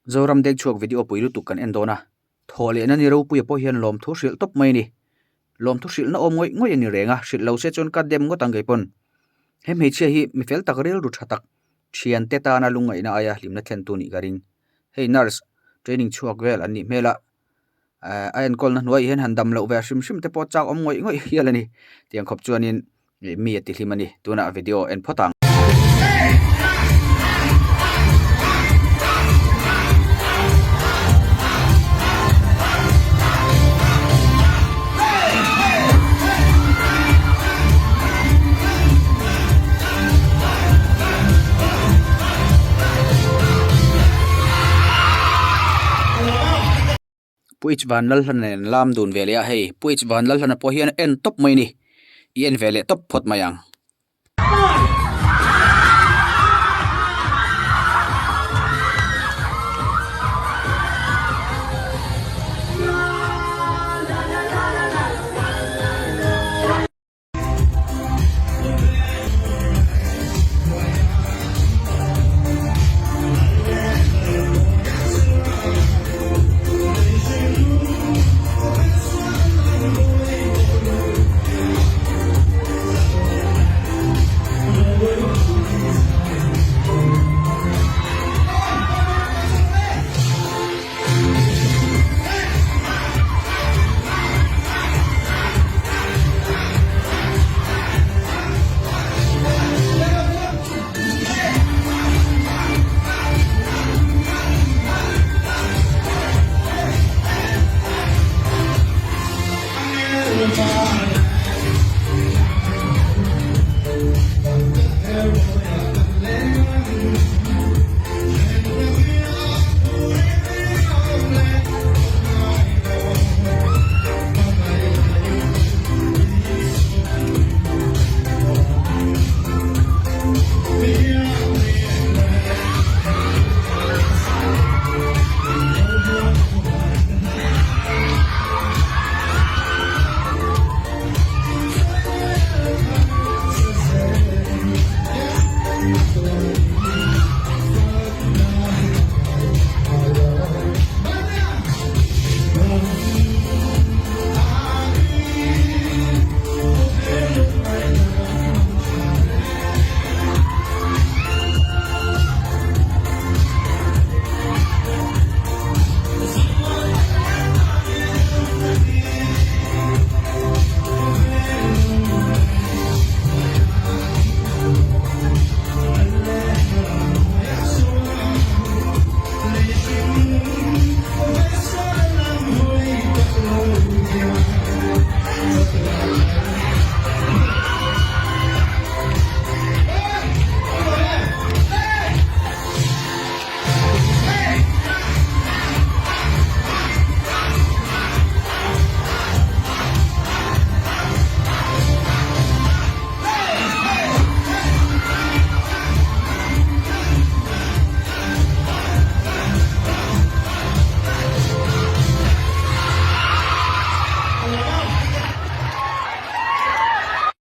Zoram dek chhuak video pui lutuk kan en dawn a, thaw lehna ni ropuia pawh hian lawmthu hrilh tawp mai a ni. Lawmthu hrilhna awm ngawih ngawih a ni reng a, hrilh lo se chuan ka dem ngawt ang kei pawn. He hmeichhia hi mi fel tak rilru tha tak, thiante tana lungngaihna aia hlimna thlentu nih ka ring. Hei nurse training chhuak vel an nih hmel a, a enkawlna hnuaiah hian han dam loh ve hrim hrim te pawh chak awm ngawih ngawih hial a ni. Tiang khawp chuanin mi a ti hlim a ni. Tunah video en phawt ang. Pu H Vanlalhlana nen lam dun ve leh a hei Pu H Vanlalhlana pawh hian a en tawp mai a ni i en ve leh tawp phawt mai ang.